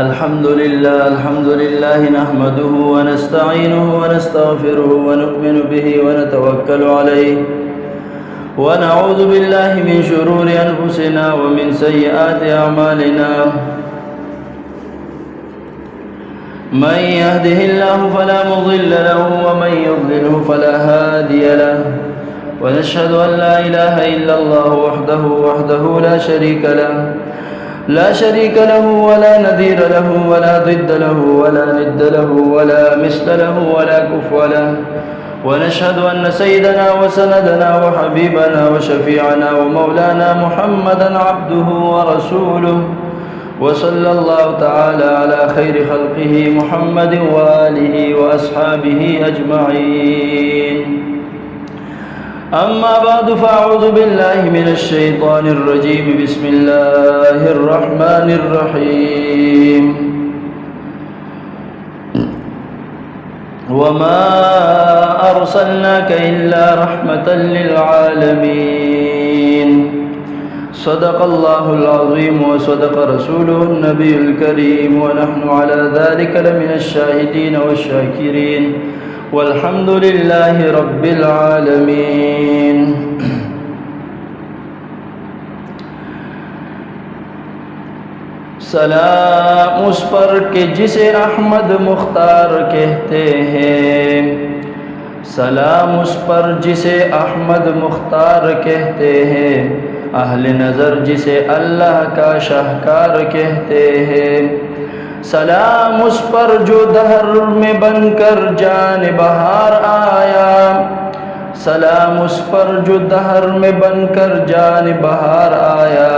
الحمد لله، الحمد لله نحمده ونستعينه ونستغفره ونؤمن به ونتوكل عليه ونعوذ بالله من شرور أنفسنا ومن سيئات أعمالنا. من يهده الله فلا مضل له ومن يضلله فلا هادي له. ونشهد أن لا إله إلا الله وحده لا شريك له، لا شريك له ولا نذير له ولا ضد له ولا ند له ولا مثل له ولا كفو له. ونشهد أن سيدنا وسندنا وحبيبنا وشفيعنا ومولانا محمدا عبده ورسوله، وصلى الله تعالى على خير خلقه محمد وآله وأصحابه أجمعين. أما بعد، فأعوذ بالله من الشيطان الرجيم. بسم الله الرحمن الرحيم. وما أرسلناك إلا رحمة للعالمين. صدق الله العظيم وصدق رسوله النبي الكريم، ونحن على ذلك لمن الشاهدين والشاكرين، والحمد لله رب العالمين. سلام اس پر کہ جسے احمد مختار کہتے ہیں، سلام اس پر جسے احمد مختار کہتے ہیں، اہل نظر جسے اللہ کا شاہکار کہتے ہیں۔ سلام اس پر جو دہر میں بن کر جان بہار آیا، سلام اس پر جو دہر میں بن کر جان بہار آیا،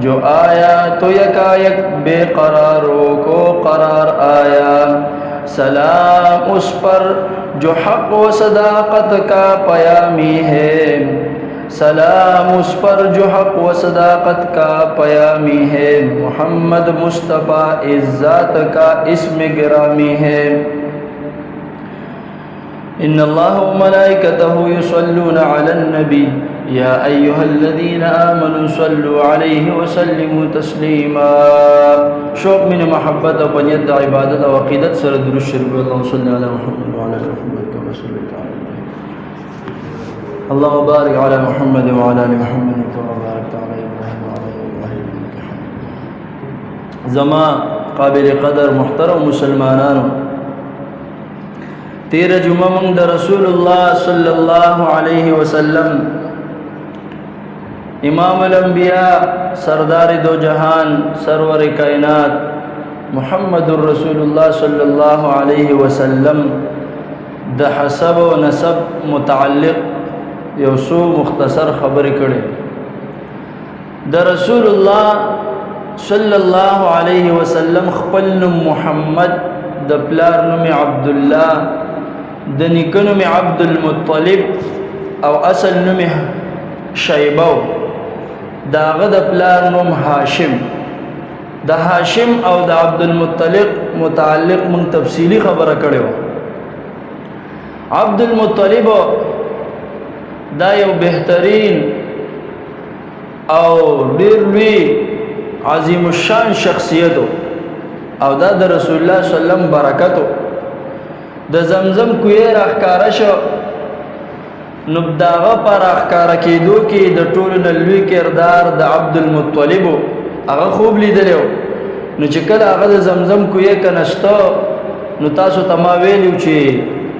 جو آیا تو یکایک بے قراروں کو قرار آیا۔ سلام اس پر جو حق و صداقت کا پیامی ہے، سلام اس پر جو حق و صداقت کا پیامی ہے، محمد مصطفیٰ اس ذات کا اسم گرامی ہے۔ ان اللہ وملائکتہ یصلون علی النبی یا ایھا الذین آمنوا صلوا علیہ وسلموا تسلیما۔ شوق من محبت و نیت عبادت و عقیدت سر درود شریف۔ اللهم صل علی محمد وعلی آل محمد کما صلیت علی ابراہیم۔ اللهم بارك على محمد وعلى ال محمد كما باركت على ابراهيم وعلى ال ابراهيم انك حميد مجيد۔ زما قابل قدر محترم مسلمانانو، 13 جمعه موږ د رسول الله صلی الله علیه وسلم، امام الانبیاء، سردار دو جهان، سرور کائنات محمد الرسول الله صلی الله علیه وسلم د حسب او نسب متعلق یو څو مختصر خبرې کړې. د رسول الله صلی الله علیه وسلم خپل نوم محمد، د پلار نوم عبد الله، د نیکه نوم عبد المطلب او اصل نوم شیبه. د هغه د پلار نوم هاشم. د هاشم او د عبد المطلب متعلق مونږ تفصیلی خبره کړې وه. عبد المطلب دا یو بهترین او ډیر لوی عظیم الشان شخصیت او دا د رسول الله صلی الله علیه وسلم برکت. د زمزم کوی راښکاره شو، نو داغه پر راښکاره کېدو کې د ټولو نه لوی کردار د عبد المطلب. هغه خوب لیدلی و. نو چې کله هغه د زمزم کوی کنسته، نو تاسو ته ما ویلي چې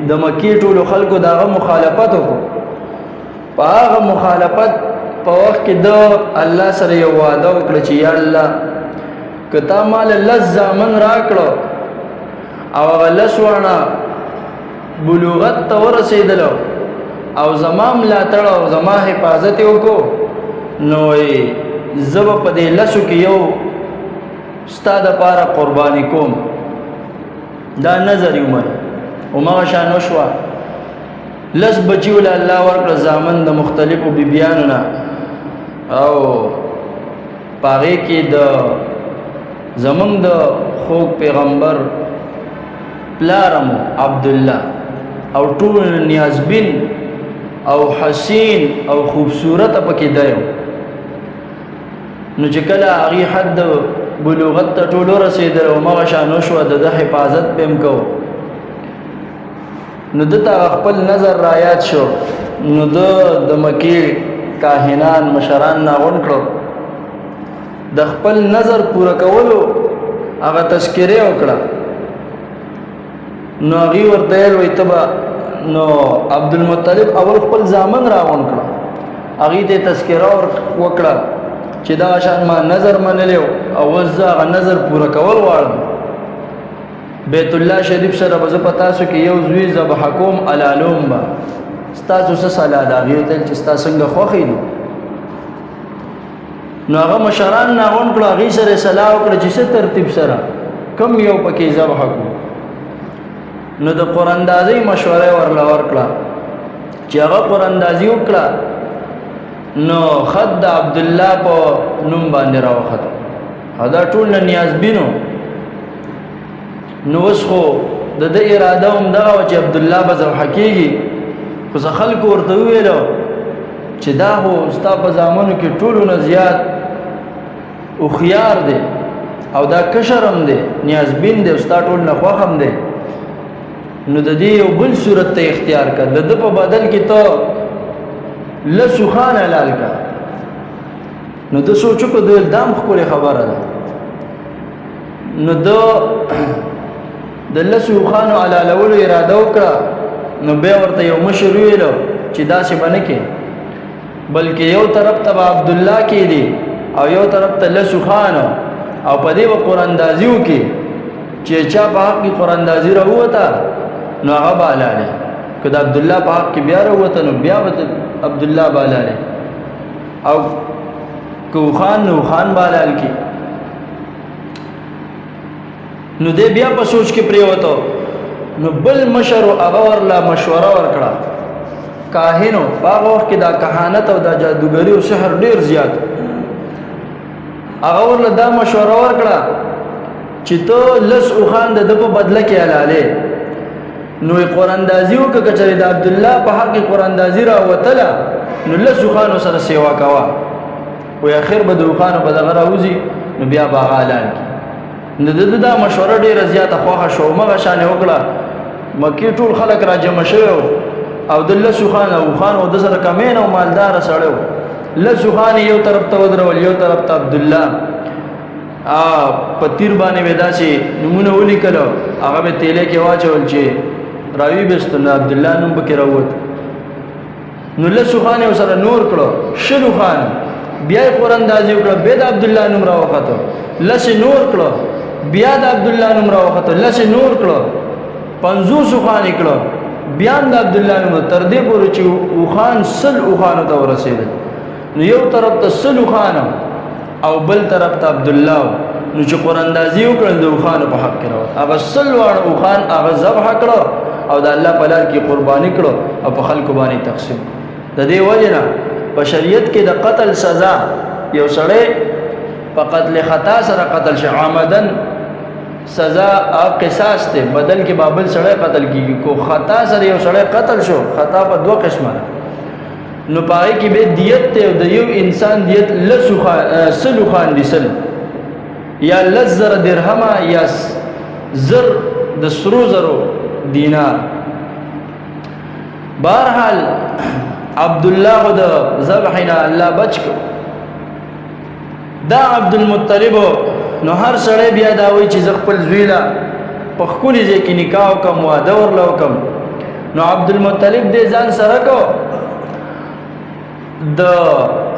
د مکې ټولو خلکو د هغه مخالفت وکړو. په هغه مخالفت په وخت کې د الله سره یو وعده وکړه چې یا الله، که تا مال لس زامن راکړو او هغه لس واڼه بلوغت ته ورسېدلو او زما ملاتړ او زما حفاظت یې وکړو، نو زه به په دې لسو کې یو ستا دپاره قرباني کوم. دا نظر یې ومنه. هماغه شان وشوه. لس بچي وله الله ورکړه، زامن د مختلفو بیبیانو نه، او په هغې کې د زمونږ د خوږ پیغمبر پلار مو عبدالله او ټول نیازبین او حسین او خوبصورت پکې دی. نو چې کله هغې حد بلوغت ته ټول ورسېدل او مغه شان وشوه، د ده حفاظت به هم کو. نو ده ته خپل نظر رایاد شو، نو ده د مکې کاهنان مشران راغونډ کړو، د خپل نظر پوره کولو هغه تذکره وکړه. نو هغې ورته ویل وایي ته به، نو عبدالمطلب اول خپل زامن راغونډ کړه، هغې ته یې تذکره وکړه چې دغه شان ما نظر منلی او اوس زه هغه نظر پوره کول غواړم. بیت الله شریف سره به زه په تاسو کې یو زوی ذبح کوم، حلالوم به. ستاسو څه سلا ده؟ هغې ورته ویل چې ستا څنګه خوښې دي. نو هغه مشران راغونډ کړو، هغې سره یې سلا وکړه چې څه ترتیب سره کوم یو پکې ذبح کړو. نو د قراندازۍ مشوره یې ورله ورکړه چې هغه قراندازي وکړه، نو خط د عبدالله په نوم باندې راوخته. او دا ټول نه نیازبینو. نو اوس خو د ده اراده هم دغه وه چې عبدالله به ذبح کېږي، خو څه خلکو ورته وویلو چې دا خو ستا په زامنو کې ټولو نه زیات هوښیار دی او دا کشر هم دی، نیازبین دی، ستا ټول نه خوښ هم دی، نو د دې یو بل صورت ته اختیار کړه، د ده په بدل کې ته لس اوښان حلال کړه. نو ده سوچ وکړو، ده ویل دا هم ښکلې خبره ده. نو ده د لسو اوښانو حلالولو اراده وکړه. نو بیا ورته یو مشر وویلو چې داسې به نه کې، بلکې یو طرف ته به عبدالله کېدی او یو طرف ته لس اوښان، او په دې به قراندازي وکړي چې چا په حق کې قراندازي راووته نو هغه به حلالې، که د عبدالله په حق کې بیا راووته نو بیا به عبدالله به حلالې، او که اوښان نو اوښان به حلال کړي. نو دی بیا په سوچ کې پرېوتو. نو بل مشر هغه ورله مشوره ورکړه، کاهنو په هغه وخت کې دا کهانت او دا جادوګري او سحر ډېر زیات، هغه ورله دا مشوره ورکړه چې ته لس اوښان د ده په بدله کې حلالې. نو یې قراندازي وکړه، که چېرې د عبدالله په حق کې قراندازي راوتله نو لس اوښانو سره سیوا کوه، وایي اخر به د اوښانو په دغه راوځي نو بیا به هغه حلال کړي. نو د ده دا مشوره ډېره زیاته خوښه شوه، همغه شان یې وکړه. مکې ټول خلک را جمع شوي وو او د لس اوښان او اوښان او ده سره کمین او مالداره سړی و. لس اوښان یې یو طرف ته ودرول، یو طرف ته عبدالله په تیر باندې به داسې نومونه ولیکل، هغه به تیلې کې واچول چې راوي بستو، نو عبدالله نوم پکې راووت. نو لس اوښان یې ورسره نور کړو، 20 اوښان بیا یې قراندازي وکړه، بیا د عبدالله نوم راوخته، لس یې نور کړو، بیا د عبدالله نوم راوخته، لس یې نور کړو، 50 اوښان یې کړو، بیا هم د عبدالله نوم، تر دې پورې چې اوښان 100 اوښانو ته ورسېدل. نو یو طرف ته 100 اوښان او بل طرف ته عبدالله. نو چې قراندازي وکړل د اوښانو په حق کې راوت، هغه 100 واړه اوښان هغه ذبح کړو او د الله په لار کې قرباني کړو او په خلکو باندې تقسیم کړو. د دې وجې نه په شریعت کې د قتل سزا یو سړی په قتل خطا سره قتل شي عمدن سزا او قصاص ته بدل کې بابل سړی قتل کیږي. کو خطا سره یو سړی قتل شو، خطا په دوه قسمه ده، نو پای کې به دیت ته د یو انسان دیت 100 اوښان دي، 100 یا 10,000 درهمه یا 1000 د سرو زرو دینار. بهرحال عبد الله د ذبح نه الله بچ کو. دا عبد المطلب نو هر سړی بیا دا وایي چې زه خپل زوی له په ښکلي ځای کې نکاح وکړم، واده ورله وکړم. نو عبد المطلب دې ځان سره کو. د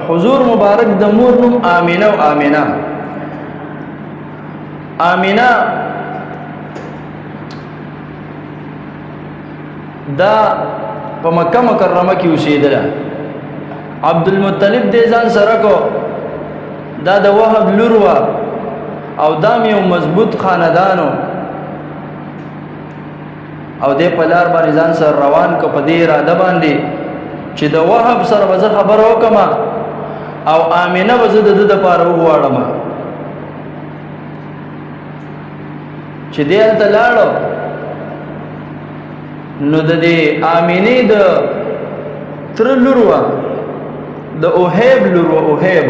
حضور مبارک د مور نوم آمنه او آمنه، آمنه دا په مکه مکرمه کې اوسېدله. عبد المطلب دې ځان سره کو. دا د وهب لور وه او دا یو مضبوط خاندانو او دې په لار باندې ځان سره روان کو په دې اراده باندې چې د وهب سره به زه خبره وکړم او آمنه به زه د ده دپاره وغواړم. چې دی هلته لاړو نو د دې آمنې د تره لور وه، د اوهیب لور وه، اوهیب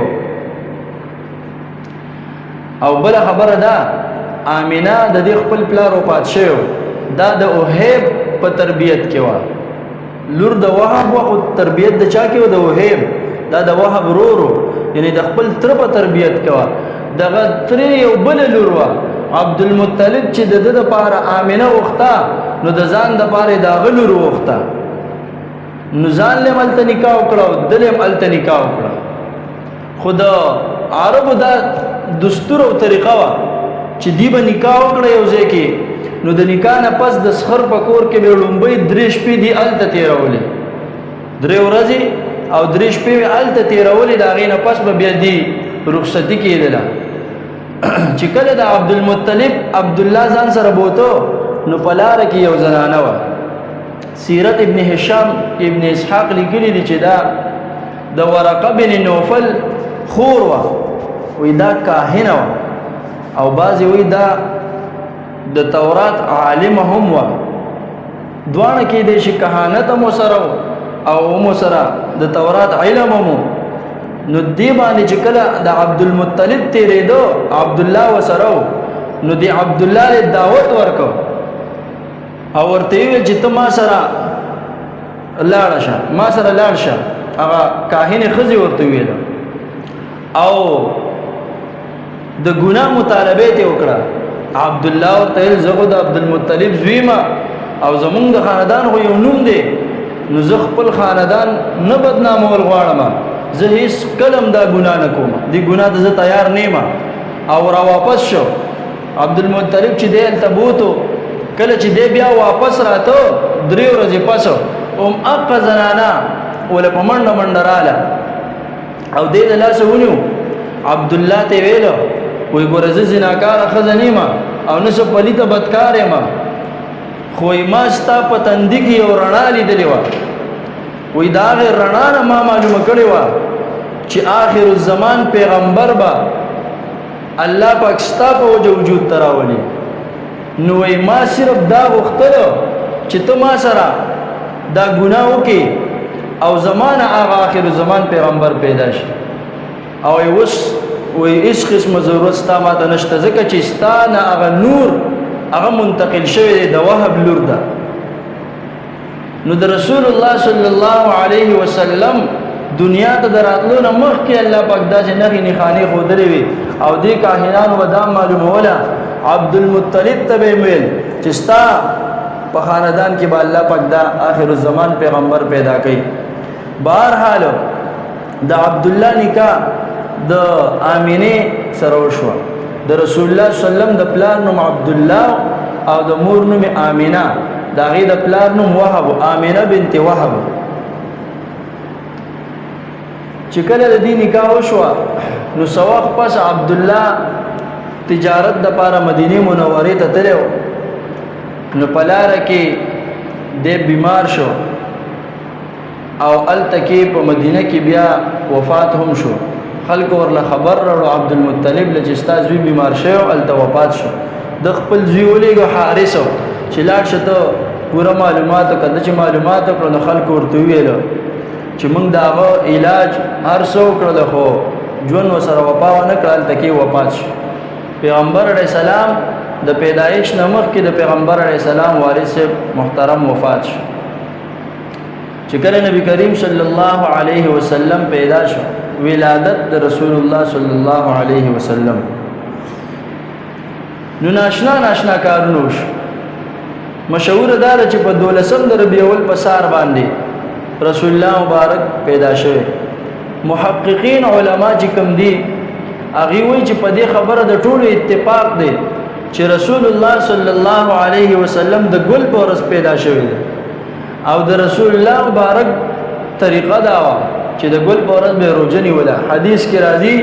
او بل خبره ده، آمنه د دې خپل پلار وفات شوی، دا د اوهیب په تربیت کې وه. لور د وهب وه، خو تربیت د چا کې و؟ د وهیب، دا د وهب ورور، یعنی د خپل تره په تربیت کې وه. دغه ترې یو بله لور وه. عبدالمطلب چې د ده دپاره آمنه غوښته، نو د ځان دپاره یې د هغه لور وغوښته، نو ځان له هم هلته نکاح وکړه او ده له هم هلته نکاح وکړه. خو د عربو دا دستور او طریقه وه چې دی به نکاح وکړه یو ځای کې، نو د نکاح نه پس د سخر په کور کې به لومبۍ 3 شپې دی هلته تېرولې، 3 ورځې او 3 شپې به هلته تېرولې. د هغې نه پس به بیا دی رخصتي کېدله. چې کله د عبدالمطلب عبدالله ځان سره بوته، نو په لاره کې یو زنانه وه. سیرت ابن هشام ابن اسحاق لیکلي دي چې دا د ورقه بن نوفل خور وه، وی دا کاهنه وه، او بعضې وی دا د تورات عالم هم وه. دواړه کېدای شي، کهانت هم ورسره او هم ورسره د تورات علم هم. نو دې باندې چې کله د عبدالمطلب تېرېدو، عبدالله ورسره و، نو دې عبدالله له دعوت ورکړ او ورته یې وویل چې ته ما سره لاړه شه، ما سره لاړ شه. هغه کاهنې ښځې ورته وویل او د ګناه مطالبه یې وکړه. عبدالله ورته ویل، زه خو د عبدالمطلب زوی ما او زمونږ د خاندان خو یو نوم دی، نو زه خپل خاندان نه بدنامول غواړم، زه هیڅ کله هم دا ګناه نه کوم، دې ګناه ته زه تیار نه یم. او را واپس شو. عبدالمطلب چې دی هلته بوتو، کله چې دی بیا واپس راته 3 ورځې پس، هم هغه زنانه وله په منډه منډه راله او دی د لاسه ونیو. عبدالله ته ویل، وایي ګوره زه زناکاره ښځه نه یم او نه څه پلیته بدکار یم، خو وایي ما ستا په تندي کې یو رڼا لیدلې وه. وایي د هغې رڼا نه ما معلومه کړې وه چې آخر الزمان پیغمبر به الله پاک ستا په وجه وجود ته راولي. نو وایي ما صرف دا غوښتل چې ته ما سره دا ګناه وکړې او زمانه هغه آخر الزمان پیغمبر پیدا شي. او اوس وایي هیڅ قسمه ضرورت ستا ما ته نشته، ځکه چې ستا نه هغه نور هغه منتقل شوی دی، د وهب لور ده. نو د رسول الله صلی الله علیه وسلم دنیا ته د راتلو نه مخکې الله پاک داسې نښې نښانې ښودلې وې، او دې کاهنانو به دا معلوموله. عبدالمطلب ته به یې ویل چې ستا په خاندان کې به الله پاک دا آخر الزمان پیغمبر پیدا کوي. بهرحال د عبدالله نکاح د آمینې سره وشوه. د رسول الله صلی الله علیه وسلم د پلار نوم عبدالله او د مور نوم آمینه، د هغې د پلار نوم وهب، آمینه بنت وهب. چې کله د دې نکاح وشوه، نو څه وخت پس عبدالله تجارت دپاره مدینې منورې ته تللی و. نو په لاره کې دی بیمار شو او هلته کې په مدینه کې بیا وفات هم شو. خلکو ورله خبر راوړو عبدالمطلب له چې ستا زوی بیمار شوی او هلته وفات شو. د خپل زوی ولېږه حارث چې لاړ شه ته پوره معلومات وکړه. ده چې معلومات وکړه، نو خلکو ورته وویل چې موږ د هغه علاج هر څه وکړل، خو ژوند ورسره وفا ونه کړه، هلته کې وفات شو. پیغمبر علیه السلام د پیدایش نه مخکې د پیغمبر علیه السلام والد صاحب محترم وفات شو. چې کله نبی کریم صلی الله علیه وسلم پیدا شو، ولادت د رسول الله صلی الله علیه وسلم، نو ناشنا ناشنا کارونه وشو. مشهور دا ده چې په 12 د ربیع اول په سار باندې رسول الله مبارک پیدا شوی. محققین علما چې کوم دي، هغوی وایي چې په دې خبره د ټولو اتفاق دی چې رسول الله صلی الله علیه وسلم د ګل په ورځ پیدا شوی دی. او د رسول الله مبارک طریقه دا وه چې د ګل په ورځ به روژه نیوله. حدیث کې راځي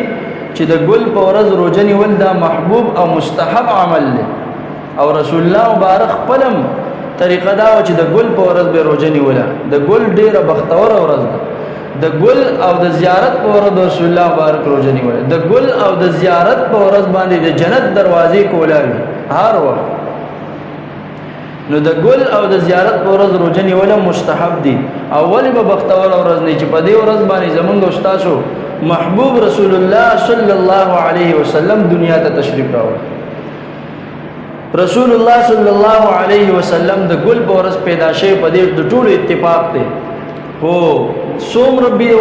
چې د ګل په ورځ روژه نیول دا محبوب او مستحب عمل دی. او رسول الله مبارک خپلم طریقه دا وه چې د ګل په ورځ به روژه نیوله. د ګل ډېره بختوره ورځ ده. د ګل او د زیارت په ورځ رسول الله مبارک روژه نیوله. د ګل او د زیارت په ورځ باندې د جنت دروازې کولاوي هر وخت. نو د ګل او د زیارت په ورځ روژه نیول مستحب دي. او ولې به بختوره ورځ نه چې په دې ورځ باندې زمونږ او ستاسو محبوب رسول الله صلی الله علیه وسلم دنیا ته تشریف راوړ. رسول الله صلی الله علیه وسلم د ګل په ورځ پیدا شوی، په دې د ټولو اتفاق دی. هو څوم ربیع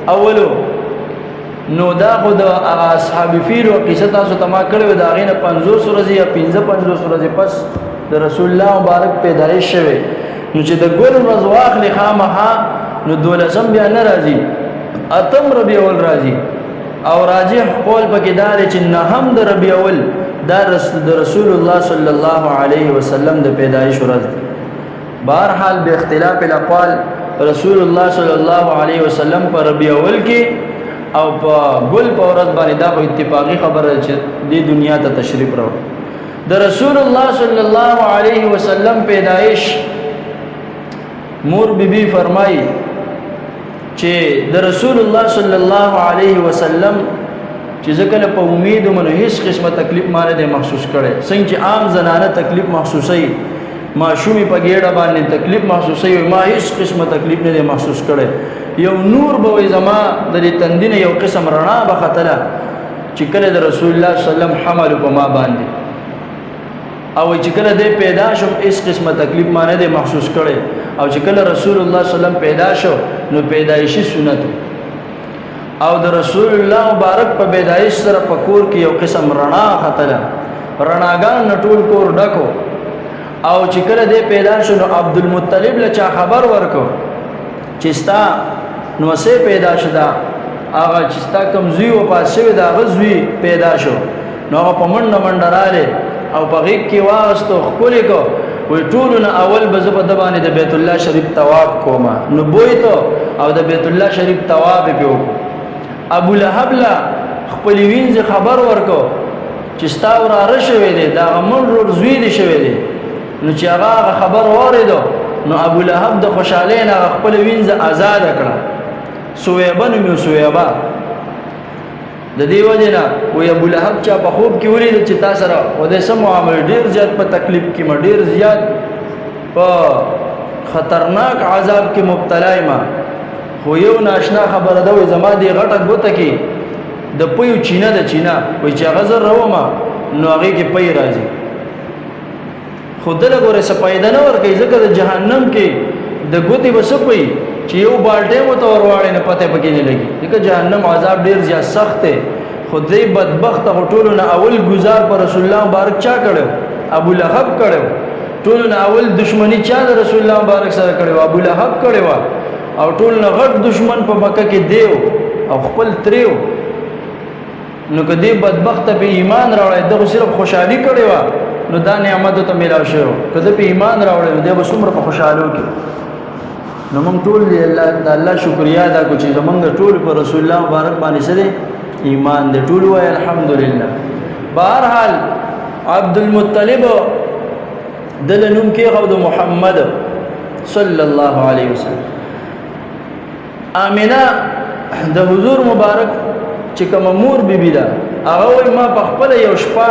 اولو، نو دا خو د هغه اصحاب فیل او قصه تاسو ته ما کړې وه، د هغې نه 50 ورځې یا 55 ورځې پس د رسول الله مبارک پیدایش شوی. نو چې د ګل ورځ واخلې خامخا، نو دولسم بیا نه راځي، اتم ربیع اول راځي. او راجح قول پکې دا دی چې نهم د ربیع اول دا د رسول الله صلی الله علیه وسلم د پیدایش ورځ ده. بهرحال به اختلاف الاقوال رسول الله صلی الله علیه وسلم پر ربیع اول کې او په ګل په ورځ باندې دا خو اتفاقی خبره چې دې دنیا ته تشریف راوړ. د رسول الله صلی الله علیه وسلم پیدایش مور بی بی فرمایي چې د رسول الله صلی الله علیه وسلم چې زه کله په امید وم نو هیڅ قسمه تکلیف ما نه دی محسوس کړی. څنګه چې عام زنانه تکلیف محسوسوي، ماشومې په ګېډه باندې تکلیف محسوسوي، ما هیڅ قسمه تکلیف نه دی محسوس کړی. یو نور به وایي زما د دې تندي نه یو قسم رڼا به ختله چې کله د رسول الله صلی الله علیه وسلم حمل په ما باندې، او چې کله دی پیدا شو هیڅ قسمه تکلیف ما نه دی محسوس کړی. او چې کله رسول الله صلی الله علیه وسلم پیدا شو نو پیدایشي سنت، او د رسول الله مبارک په پیدایش سره په کور کې یو قسم رڼا ختله، رڼاګان نه ټول کور ډکو. او چې کله دی پیدا شو نو عبد المطلب له چا خبر ورکو چې ستا نوسې پیدا شو، دا هغه چې ستا کوم زوی وفات شوی د هغه زوی پیدا شو. نو هغه په منډه منډه راغلی او په غېږ کې واغستو، ښکلې کو، وایي ټولو نه اول به زه په ده باندې د بیت الله شریف طواف کوم. نو بویته او د بیت الله شریف طواف یې پرې وکړو. ابو لهب له خپلې وینځې خبر ورکو چې ستا وراره شوی دی، د هغه مړ ورور زوی دې شوی دی. نو چې هغه هغه خبر واورېدو نو ابو لهب د خوشحالۍ نه هغه خپله وینځه ازاده کړه. سویبه نوم یې، سویبه. د دې وجې نه وایي ابو لهب چا په خوب کې ولیدل چې تا سره و دې څه معامله، ډېر زیات په تکلیف کې ما، ډېر زیات په خطرناک عذاب کې مبتلا یم، خو یو ناشنا خبره ده، وایي زما دې غټه ګوته کې د پیو چینه ده، چینه، وایي چې هغه زه راومه نو هغې کې پی راځي. خو دله ګورې څه پیدا نه ورکوي، ځکه د جهنم کې د ګوتې به څه پي چې یو بالټی مو ته ورواړې نو پته پکې نه لګي، ځکه جهنم عذاب ډېر زیات سخت دی. خو دې بدبخته خو ټولو نه اول ګزار پر رسول الله مبارک چا کړی؟ ابو لهب کړی. ټولو نه اول دشمني چا د رسول الله مبارک سره کړې وه؟ ابو لهب کړې وه. او ټول نه غټ دشمن په مکه کې دیو او خپل تریو. نو که دې بدبخته په ایمان راوړی، دغه صرف خوشحالي کړې وه نو دا نعمت ته میلاو شوی. که ده په ایمان راوړی نو دی به څومره په خوشحالو کې. نو موږ ټول دی الله د الله شکریا ادا کړو چې زمونږ ټول په رسول الله مبارک باندې څه دی ایمان دی. ټول وایي الحمدلله. بهرحال عبد المطلب دله نوم کېښود محمد صلی الله علیه وسلم. آمنه د حضور مبارک چې کومه مور بیبي ده، هغه وایي ما په خپله یو شپه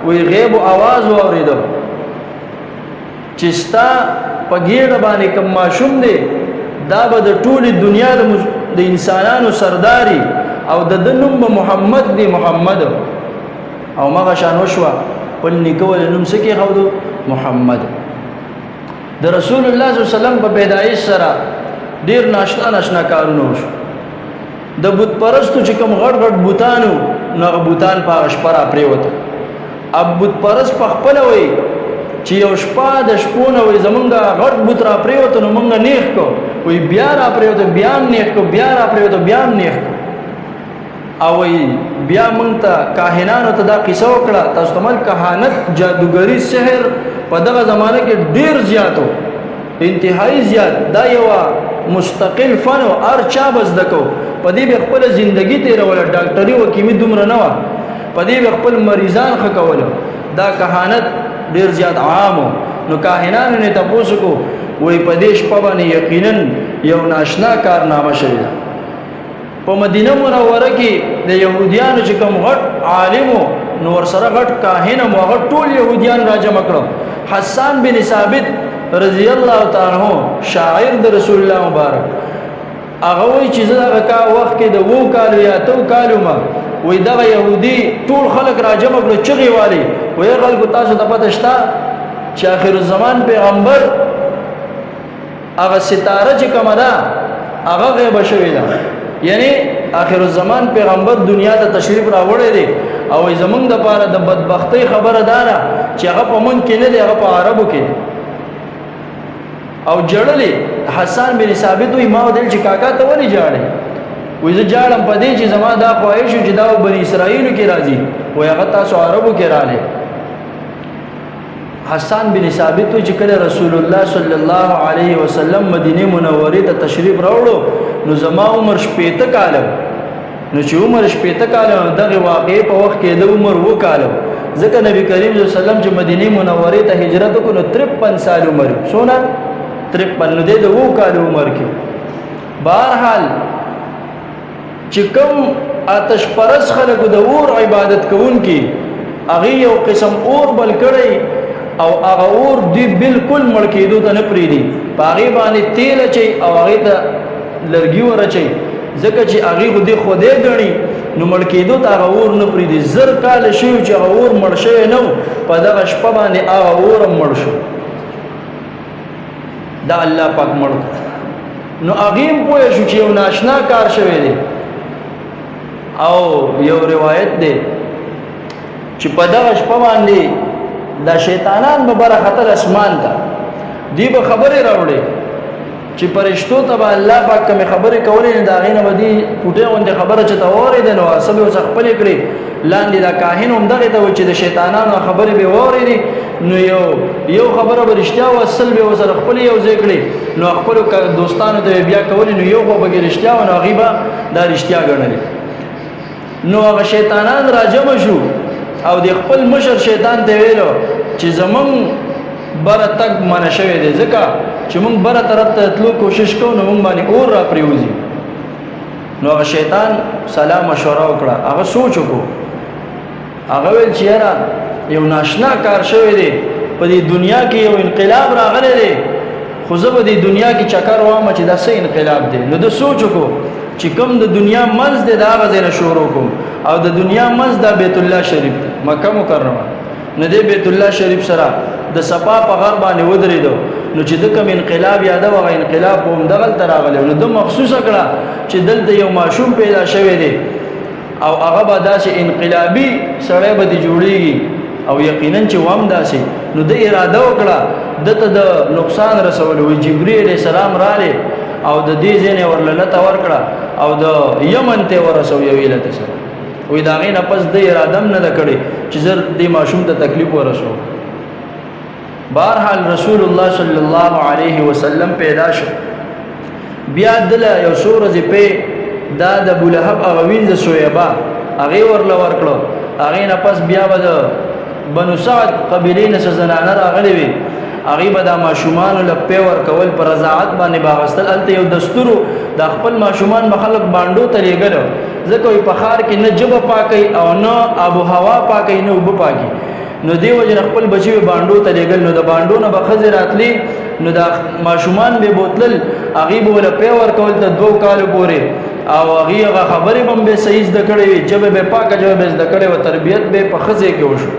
وایي غیب اواز واورېده چې ستا په ګېډه باندې کوم ماشوم دی دا به د ټولې دنیا د انسانانو سرداري او د ده نوم به محمد دی، محمد. او مغه شان وشوه، خپل نیکه ولې نوم څه کېښودو؟ محمد. د رسول الله صلی الله علیه وسلم په پیدایش سره ډیر ناشنا ناشنا کارونه وشو. د بت پرستو چې کوم غټ غټ بوتانو نو هغه بوتان په هغه شپه را پرېوته. اب بت پرست په خپله وایي چې یو شپه د شپو نه وایي زمونږ غټ بت را پرېوته نو مونږ نیغ کړو، وایي بیا را پرېوته، بیا هم نیغ کړو، بیا را پرېوته، بیا هم نیغ کړو. او وایي بیا مونږ ته کاهنانو ته دا قصه وکړه. تاسو ته مل کهانت، جادوګري، سحر په دغه زمانه کې ډیر زیاتو، انتهایی زیات. دا یوه مستقل فن و، هر چا به زده کو، په دې به خپله زندګي تېروله. ډاکټري وکیمي دومره نه وه، په دې به خپل مریضان ښه کول. دا کهانت ډیر زیات عام و. نو کاهنانو نه تپوس وکړو، وایي په دې شپه باندې یقینا یو ناشنا کارنامه شوې ده. په مدینه منوره کې د يهودیانو چې کوم غټ عالم نو ورسره غټ کاهن او هغه ټول يهودیان راجمع کړو. حسان بن ثابت رضی الله تعالی عنہ شاعر د رسول الله مبارک هغه وایي چې زه دغه کا وخت کې د 7 کالو یا 8 کالو ما وایي دغه يهودي ټول خلک راجمع کړو، چغې والي، وایي خلکو تاسو ته پته شته چې آخر الزمان پیغمبر هغه ستاره چې کومه ده هغه غیبه شوې ده، یعنی آخر الزمان پیغمبر دنیا ته تشریف راوړی دی، او زمونږ دپاره د بدبختۍ خبره دا ده چې هغه په مونږ کې نه دی، هغه په عربو کې دی. او جړلې حسان بن ثابت وایي ما ودل چې کاکا ته ولې ژاړې؟ وایي زه ژاړم په دې چې زما دا خواهش چې دا بني اسرائیلو کې راځي، وایي هغه تاسو عربو کې راغلی. حسان بن ثابت چې کله رسول الله صلی الله علیه وسلم مدینه منوره ته تشریف راوړو نو زما عمر 60 کاله، نو چې عمر 60 کاله دغه واقعې په وخت کې د عمر 7 کاله، ځکه نبی کریم صلی الله علیه وسلم چې مدینه منوره ته هجرت وکړ نو 53 سال عمر، څونه؟ 53، نو د 7 کال عمر کې. بهرحال چې کوم آتش پرس خلکو د اور عبادت کوونکي هغې یو قسم اور بل کړی او هغه اور دوی بالکل مړ کېدو ته نه پرېږدي، په هغې باندې تیل اچوي او هغې ته لرګي ور اچوي، ځکه چې هغې خو دې خدای ګڼي، نو مړ کېدو ته هغه اور نه پرېږدي. 1000 کاله شوي چې هغه اور مړ شوی نه و، په دغه شپه باندې هغه اور هم مړ شو، دا الله پاک مړ کړ. نو هغې هم پوه شو چې یو ناشنا کار شوی دی. او یو روایت دی چې په دغه شپه باندې دا شیطانان به بره ختل اسمان ته، دوی به خبرې راوړې چې فرشتو ته به الله پاک کومې خبرې کولې، نو د هغې نه به دوی پوټې غوندې خبره چې ته واورېده نو هغه څه به ورڅخه خپلې کړې. لاندې دا کاهن هم دغې ته و چې د شیطانانو خبرې به یې واورېدې، نو یو خبره به رښتیا وه، سل به یې ورسره خپلې یو ځای کړې، نو خپلو دوستانو ته یې بیا کولې، نو یو خو به کې رښتیا وه، نو هغوی به دا رښتیا ګڼلې. نو هغه شیطانان راجمع شو او د خپل مشر شیطان ته ویلو چې زمونږ بره تګ منع شوی دی، ځکه چې مونږ بره طرف ته تلو کوشش کوو نو مونږ باندې اور را پرېوځي. نو هغه شیطان سلا مشوره وکړه، هغه سوچ وکړو، هغه ویل چې یاره یو ناشنا کار شوی دی، په دې دنیا کې یو انقلاب راغلی دی، خو زه به دې دنیا کې چکر وام چې دا څه انقلاب دی. نو ده سوچ وکړو چې کوم د دنیا منځ دی د هغه ځای نه شروع کوم، او د دنیا منځ دا بیت الله شریف دی، مکه مکرمه. نو دې بیت الله شریف سره د صفا په غر باندې ودرېدو، نو چې د کوم انقلاب یاده وه هغه انقلاب خو همدغلته راغلی. نو ده مخصوصه کړه چې دلته یو ماشوم پیدا شوی دی او هغه به داسې انقلابي سړی به دې جوړېږي، او یقینا چې وم داسې. نو ده اراده وکړه ده ته د نقصان رسولو. وایي جبرئیل علیه السلام راغی او د دې ځای نه یې ورله لته ورکړه او د یمن ته یې ورسو یوې لتې سره. وایي د هغې نه پس ده اراده هم نه ده کړې چې زر دې ماشوم ته تکلیف ورسو. بهرحال رسول الله صلی الله علیه وسلم پیدا شو، بیا دله یو څو ورځې پې دا د ابو لهب هغه وینځه سویبه هغې ورله ورکړو. هغې نه پس بیا به د بنو سعد قبیلې نه څه زنانه راغلې وې، هغې به دا ماشومانو له پی ورکول، په رضاعت باندې به اخیستل. هلته یو دستور و، دا خپل ماشومان به خلک بانډو ته لېږل، ځکه وایي په ښار کې نه ژبه پاکوي او نه آب و هوا پاکوي نه اوبه پاکوي. نو دې وجې نه خپل بچي به بانډو ته لېږل. نو د بانډو نه به ښځې راتلې، نو دا ماشومان به بوتلل، هغې به ورله پی ورکول تر 2 کالو پورې، او هغې هغه خبرې به هم بیا صحیح زده کړې وې، ژبه به یې پاکه ژبه به یې زده کړې وه، تربیت به یې په ښه ځای کې وشو.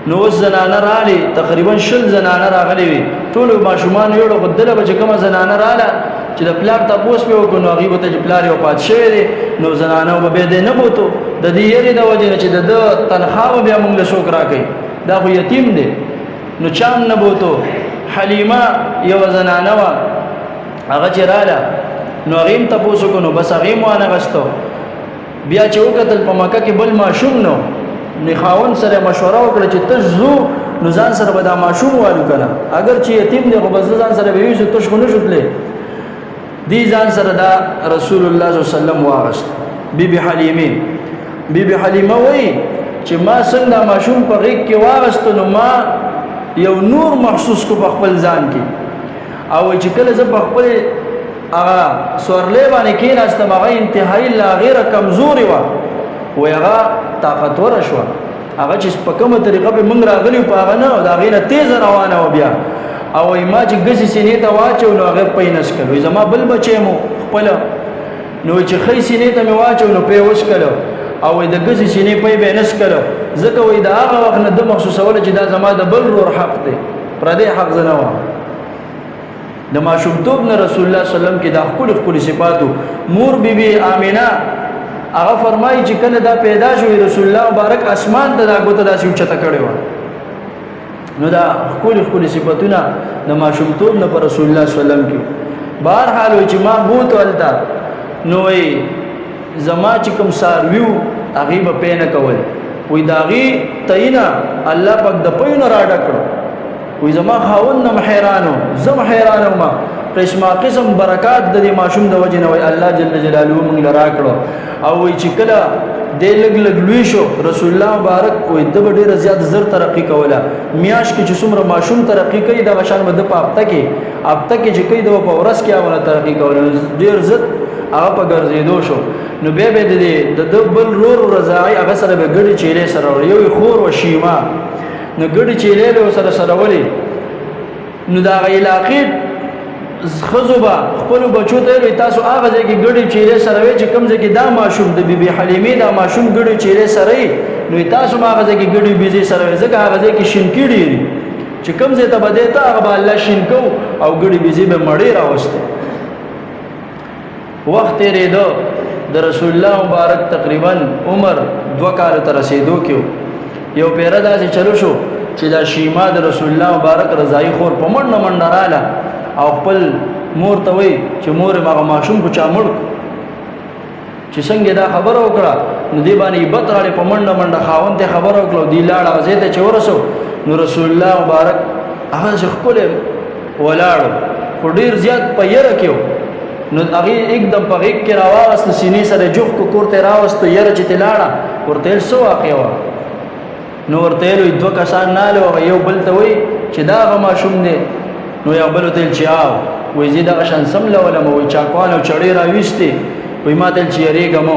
نو اوس زنانه راغلې، تقریبا 20 زنانه راغلې وې، ټولو ماشومان ویړو، خو دله به چې کومه زنانه راغله چې د پلار تپوس پې وکړو، نو هغې به ته چې پلار یې وفات شوی دی، نو زنانه به بیا دی نه بوتو، د دې یرې د وجې نه چې د ده تنخوا به بیا موږ له څوک راکوي، دا خو یتیم دی، نو چا هم نه بوتو. حلیمه یوه زنانه وه، هغه چې راله نو هغې هم تپوس وکړو، نو بس هغې هم وانه غستو. بیا چې وکتل په مکه کې بل ماشوم نو خاوند سره مشوره وکړه چې تش ځو نو ځان سره به دا ماشوم والو که نه، اګر چې یتیم دی خو بس ځان سره به یوسو، تش خو نه شو تللی. دی ځان سره دا رسول الله صلی الله علیه وسلم واغست. بی بی حلیمه، بی بی حلیمه وایي چې ما څنګه دا ماشوم په غېږ کې واغستو نو ما یو نور محسوس کو په خپل ځان کې، او چې کله زه په خپل هغه سورلې باندې کېناستم هغه انتهایي لا غیره کمزورې وه، وایي هغه طاقتوره شوه. هغه چې په کومه طریقه به موږ راغلي په هغه نه، د هغې نه تېزه روانه وه بیا. او وایي ما چې ګزې سینې ته واچو نو هغه پې نس کړ، وایي زما بل بچی مو خپله. نو چې خې سینې ته مې واچو نو په وشکلو، او د ګزي سینې په به نسکلو، ځکه وای دا هغه وخت نه د مخصوصول چې دا زما د بل رور حق دی، پردې حق زنه و. د ماشومتوب نه رسول الله صلی الله علیه وسلم کې دا خپل خپل صفاتو. مور بی بی آمینه هغه فرمایي چې کله دا پیدا شو رسول الله مبارک اسمان ته دا ګوته داسې اوچته کړې وه. نو دا خپل خپل صفاتونه د ماشومتوب نه پر رسول الله صلی الله علیه وسلم کې. بهر حال چې ما بوت ولتا نو زما چې کوم سارویو هغې به پی نه کول، وایي د هغې تیینه الله پاک د پیونو راډک کړو. وایي زما خاوند هم حیران و، زه هم حیران وم، قسمه قسم برکات د دې ماشوم د وجې نه وایي الله جل جلاله موږ له راکړو. او وایي چې کله دی لږ لږ لوی شو رسول الله مبارک وایي ده به ډېره زیات زر ترقي کوله. میاشت کې چې څومره ماشوم ترقي کوي دغه شان به ده په هفته کې، هفته کې چې کوي ده به په ورځ کې هغه ترقي کوله، ډېر زر هغه په ګرځېدو شو. نو بیا به د دې د ده بل رور رضاعي هغه سره به ګډې چیلې سره وړي، یو یې خور وه شیما، نو ګډې چیلې به ورسره سره ولي. نو د هغه علاقې ښځو به خپلو بچو ته ویل تاسو هغه ځای کې ګډې چیلې سره وئ چې کوم ځای کې دا ماشوم د بي بي حلیمې دا ماشوم ګډې چیلې سره وي، نو تاسو هم هغه ځای کې ګډې بیزې سره وئ، ځکه هغه ځای کې شینکي ډېر دي، چې کوم ځای ته به دی ته هغه به الله شین کو او ګډې بیزې به مړې راوستې. وخت تېرېده، د رسول الله مبارک تقریبا عمر 2 کالو ته رسېدو کې یو پیره داسې چلو شو چې دا شیما د رسول الله مبارک رضایي خور په منډه منډه راله او خپل مور ته وایي چې مور یې هغه ماشوم خو چا مړ کړو. چې څنګه دا خبره وکړه نو دې باندې هبت راړې، په منډه منډه خاوند ته خبره وکړه، دی لاړه هغه ځای ته چې ورسو نو رسول الله مبارک هغه چې ښکلی ولاړو، خو ډېر زیات په یره کې و. نو هغې یکدم په غېږ کې راواغست، سینې سره جوخ کو، کور ته یې راوستو، یره چې ترې لاړه ورته یې څه واقع وه؟ نو ورته یې ویل دوه کسان نالو، هغه یو بل ته وایي چې دا هغه ماشوم دی، نو یو بل ورته ویل چې آو، وایي زه دغه شان سملولم، وایي چاکوان او چړې راویستې، وایي ما ته ویل چې یېرېږم،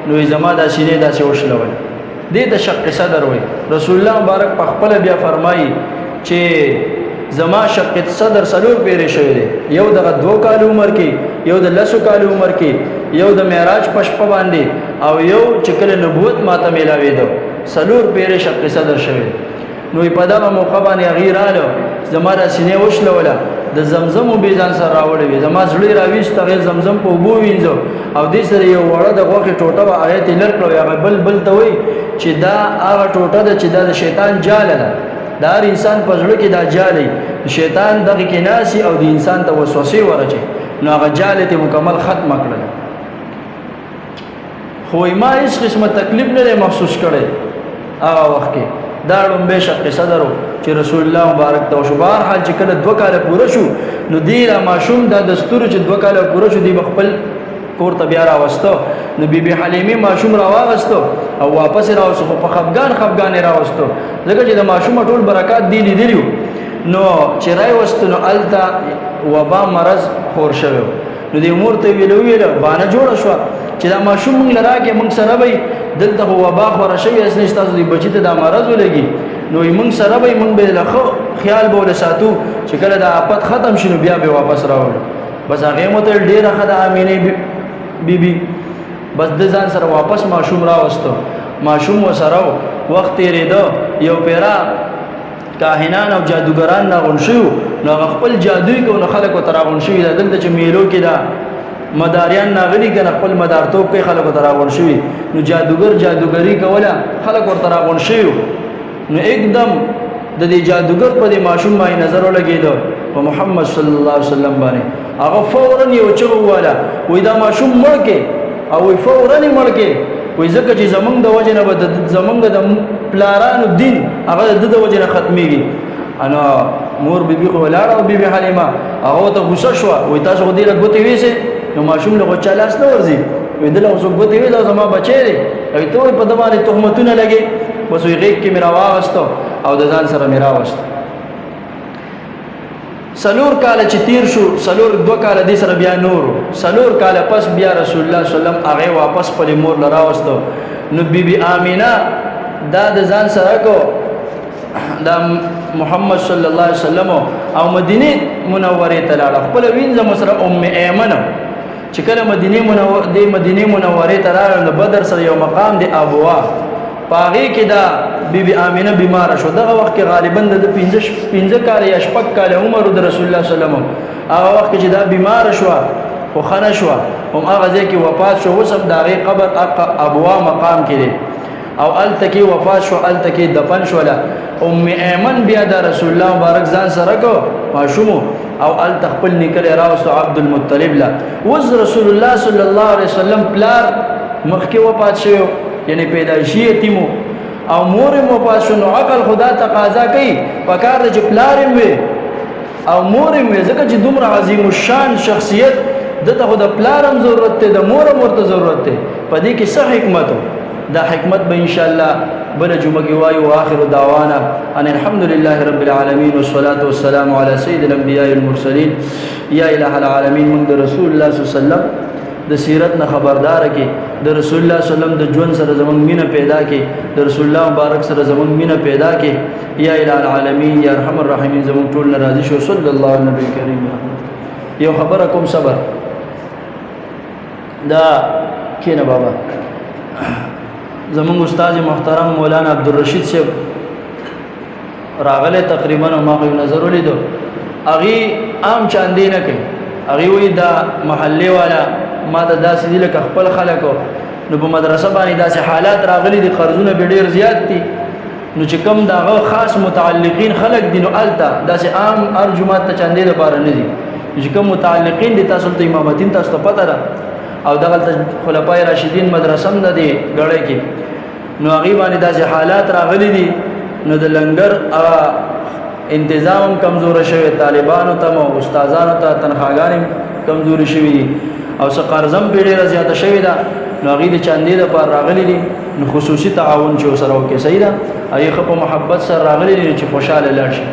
نو وایي زما دا سینې داسې وشلول. دې ته شق صدر وایي. رسول الله مبارک په خپله بیا فرمایي چې زما شق صدر 4 پیرې شوی دی، یو دغه 2 کالو عمر کې، یو د 10 کالو عمر کې، یو د معراج په شپه باندې، او یو چې کله نبوت ماته میلاوېده، 4 پیرې شق صدر شوی. نو په دغه موقع باندې هغې راله زما دا سینې وشلوله، د زمزم اوبه ځان سره راوړې وې، زما زړه یې راویست، هغې زمزم په اوبو وینځو، او دې سره یو وړه د غوښې ټوټه وه هغې ته یې لر کړه. هغه بل بل ته وایي چې دا هغه ټوټه ده چې دا د شیطان جاله ده، د هر انسان په زړه کې دا جاله وي، شیطان دغې کې ناسي او د انسان ته وسوسې ورچي، نو هغه جاله ته مکمل ختمه کړله. خو ما هیڅ قسمه تکلیف نه دی محسوس کړی هغه وخت کې. دا لومبی شق صدر و چې رسول الله مبارک ته وشو. بهرحال چې کله 2 کاله پوره شو نو دی دا ماشوم دا دستور چې 2 کاله پوره شو دی به خپل کور ته بیا راوستو. نو بی بی حلیمې ماشوم راواغستو او واپس یې راوستو، خو په خفګان خفګان یې راوستو، ځکه چې د ماشوم ټول برکات دی لیدلي وو. نو چې راوستو نو هلته وبا مرض خور شوی و. نو دې مور ته ویل ویل بانه جوړه شوه چې دا ماشوم موږ له راکړې، موږ سره به دلته خو وبا خوره شوې، هسې نه چې تاسو دې بچي ته دا مرض ولګي، نو موږ سره به موږ به له ښه خیال به ولې ساتو چې کله دا آفت ختم شي نو بیا به واپس راوړو. بس هغې مو ته ډېره ښه ده امینې بي بي. بس د ځان سره واپس ماشوم راوستو، ماشوم ورسره و. وخت تېرېده، یو پیره کاهنان او جادوګران راغونډ شوي وو، نو هغه خپل جادو یې کو، نو خلک ورته راغونډ شوي. دا دلته چې میلو کې دا مداریان راغلي که نه، خپل مدارتوب کوي، خلک ورته راغونډ شوي. نو جادوګر جادوګري کوله، خلک ورته راغونډ شوي وو. نو اکدم د دې جادوګر په دې ماشوم باندې نظر ولګېده، په محمد صلی الله علیه وسلم باندې. هغه فوراً یو چغه وواله، وایي دا ماشوم مړ کې، او وایي فوراً یې مړ کې، وایي ځکه چې زمونږ د وجې نه به زمونږ د پلارانو دین هغه د ده د وجې نه ختمېږي. انا مور بی بی خو ولاړه او بی بی حلیمه هغه ته غوسه شوه، وایي تاسو خو دې له ګوتې ویسئ، نو ماشوم له خو چا لاس نه ورځي، وایي ده له خو څوک ګوتې ویسي، زما بچی دی، وایي ته وایي په ده باندې تهمتونه لګې. بس وایي غېږ کې مې راواغسته او د ځان سره مې راوسته. 4 کاله چې تیر شو، 2 کاله دې سره بیا نورو، 4 کاله پس بیا رسول الله صلی الله علیه وسلم هغه واپس خپلې مور له راوستو. نو بی بی آمینه دا د ځان سره کو دا محمد صلی الله علیه وسلم او مدینه منورې ته لاړه، خپله وینځه مو سره ام ایمنه. چې کله مدینه منور د مدینه منورې ته راغله، نو بدر سره یو مقام دی ابوا، پاغې کې دا بیبي آمنه بیمار شو. دغه وخت کې غالبا د 15 کال یا شپږ کال عمر د رسول الله صلی الله علیه وسلم. هغه وخت کې چې دا بیمار شو خو خنه شو، هم هغه ځای کې وفات شو. اوس هم د هغې قبر ابوا مقام کې دی او هلته کې وفات شو، هلته کې دفن شوله. ام ایمن بیا د رسول الله مبارک ځان سره کو ماشومو او هلته خپل نیکه له راوستو عبد المطلب له. اوس رسول الله صلی الله علیه وسلم پلار مخکې وفات شوی، یعنی پیدایشي یتیم، او مور یې وفات شو. نو عقل خدا تقاضا کوي، پکار دی چې پلار یې وي او مور یې وي، ځکه چې دومره عظیم الشان شخصیت دته خو د پلار هم ضرورت دی، د مور هم ورته ضرورت دی. په دې کې څه حکمت؟ دا حکمت به ان شاء الله بل جمعه کې وایو. واخر دعوانا ان الحمد لله رب العالمين والصلاه والسلام على سيد الانبياء والمرسلين. یا اله العالمین، موږ د رسول الله صلی الله علیه وسلم د سیرت نه خبردار کې، د رسول الله صلی الله علیه وسلم د ژوند سره زموږ مینه پیدا کې، د رسول الله مبارک سره زموږ مینه پیدا کې. یا اله العالمین، یا ارحم الراحمین، زموږ ټول ناراضي شو. صلی الله علیه نبی کریم. یو خبره کوم، صبر دا کینه بابا. زمونږ استاد محترم مولانا عبدالرشید صاحب راغله، تقریبا ما خو نظر ولیدو، هغه عام چاندې نه کوي. هغه وی دا محلي والا ما ته داسې دي لکه خپل خلکو. نو په مدرسه باندې داسې حالات راغلي دي، قرضونه به ډېر زیات دي، نو چې کوم داغه خاص متعلقین خلک دي، نو الته داسې عام هر جماعت ته چاندې لپاره نه دي، چې کوم متعلقین دي. تاسو ته امامتین تاسو ته پته ده او دغلته خلفای راشدین مدرسه هم ده دی ګړی کې. نو هغې باندې داسې حالات راغلي دي، نو د لنګر هغه انتظام هم کمزور شوی، طالبانو ته او استادانو ته تنخواګانې کمزوري شوي دي او څه قرضه هم پرې ډېره زیاته شوې ده. نو هغې د چاندې دپاره راغلي دي، نو خصوصي تعاون چې ورسره وکړي، صحیح ده. هغې ښه په محبت سره راغلي دي چې خوشحاله لاړ شي.